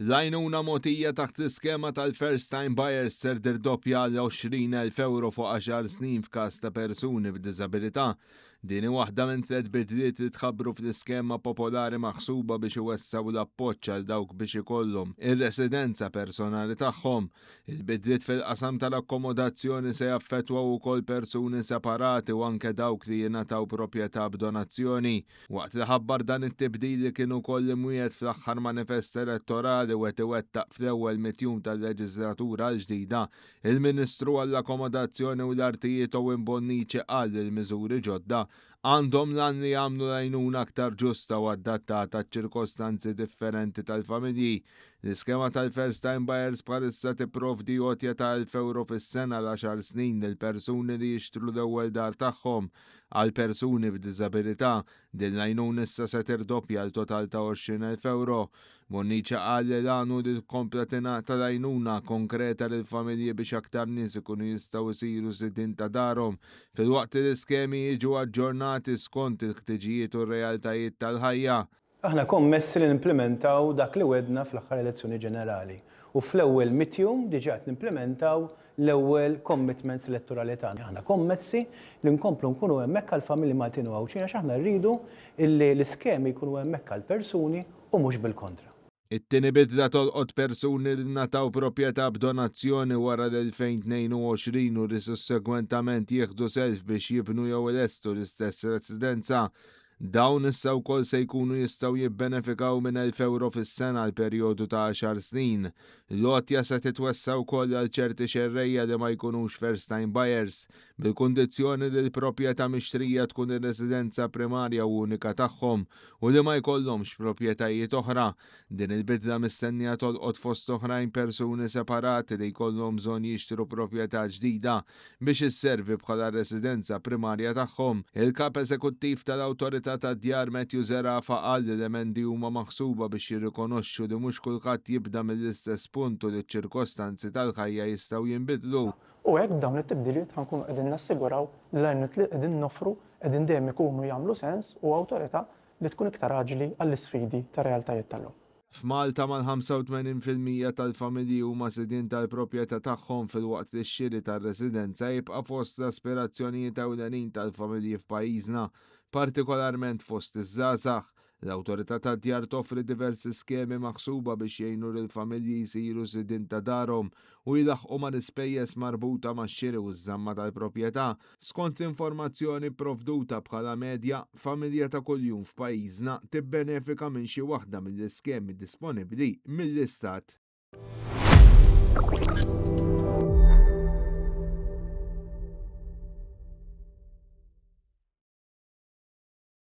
L-għajnuna mogħtija taħt l-iskema tal-First Time Buyers ser tirdoppja għal 20,000 ewro fuq għaxar snin f'każ ta' persuni b'diżabilità. Din hi waħda minn tliet bidliet li tħabbru fl-iskema popolari maħsuba biex iwessgħu l-appoġġ għal dawk biex ikollhom ir-residenza personali tagħhom. Il-bidliet fil-qasam tal-akkomodazzjoni se jaffettwaw ukoll persuni separati u anke dawk li jingħataw proprjetà b'donazzjoni. Waqt li ħabbar dan it-tibdil li kien ukoll imwiegħed fl-aħħar manifest elettorali u qed iwettaq fl-ewwel mitt jum tal-leġiżlatura l-ġdida, il-Ministru għall-Akomodazzjoni u l-Artijiet Owen Bonnici qal li l-miżuri ġodda għandhom l-għan li jagħmlu l-għajnuna aktar ġusta u adattata għaċ-ċirkostanzi differenti tal-familji. L-iskema tal-First Time Buyers bħalissa tipprovdi għotja ta' €1,000 fis-sena għal għaxar snin lil persuni li jixtru l-ewwel dar tagħhom. Għal persuni b'diżabilità, din l-għajnuna issa se tirdoppja għal total ta' €20,000. Bonnici qal li l-għan hu li tkompla tingħata l-għajnuna konkreta lill-familji biex aktar nies ikunu jistgħu jsiru sidien ta' darhom, filwaqt li l-iskemi jiġu aġġornati skont il-ħtiġijiet u r-realtajiet tal-ħajja. Aħna kommessi li nimplimentaw dak li wegħdna fl-aħħar elezzjoni ġenerali u fl-ewwel mitt jum diġà qed nimplimentaw l-ewwel commitments elettorali tagħna. Aħna kommessi li nkomplu nkunu hemmhekk għall-familji Maltin u Għawdxin għax aħna rridu illi l-iskemi jkunu hemmhekk għall-persuni u mhux bil-kontra. It-tieni bidla tolqot persuni li ngħataw proprjetà b'donazzjoni wara l-2022 u li sussegwentament jieħdu self biex jibnu jew ilestu l-istess residenza. Dawn issa wkoll se jkunu jistgħu jibbenefikaw minn €1,000 fis-sena għal perjodu ta' għaxar snin. L-għotja se titwessa' wkoll għal ċerti xerrejja li ma jkunux first time buyers, bil-kundizzjoni li l-proprjetà mixtrija tkun ir-residenza primarja u unika tagħhom u li ma jkollhomx proprjetajiet oħra. Din il-bidla mistennija tolqot fost oħrajn persuni separati li jkollhom bżonn jixtru proprjetà ġdida biex isservi bħala r-residenza primarja tagħhom. Il-Kap Eżekuttiv tal-Awtorità tad-Djar Matthew Zerafa qal li l-emendi huma maħsuba biex jirrikonoxxu li mhux kulħadd jibda mill-istess punt u li ċ-ċirkostanzi tal-ħajja jistgħu jinbidlu. U hekk b'dawn it-tibdiliet ħa nkunu qegħdin nassiguraw li l-għajnuniet li qegħdin noffru qegħdin dejjem ikunu jagħmlu sens u awtorità li tkun iktar aġli għall-isfidi tar-realtajiet tal-lum. F'Malta mal-85% tal-familji huma sidien tal-proprjetà tagħhom filwaqt li x-xiri tar-residenza jibqa' fost l-aspirazzjonijiet ewlenin tal-familji f'pajjiżna, partikolarment fost iż-żgħażagħ. L-Awtorità tad-Djar toffri diversi skemi maħsuba biex jgħinu lill-familji jsiru sidien ta' darhom u jlaħħqu mal-ispejjeż marbuta max-xiri u ż-żamma tal-proprjetà. Skont l-informazzjoni pprovduta bħala medja, familja ta' kuljum f'pajjiżna tibbenefika minn xi waħda mill-iskemi disponibbli mill-Istat.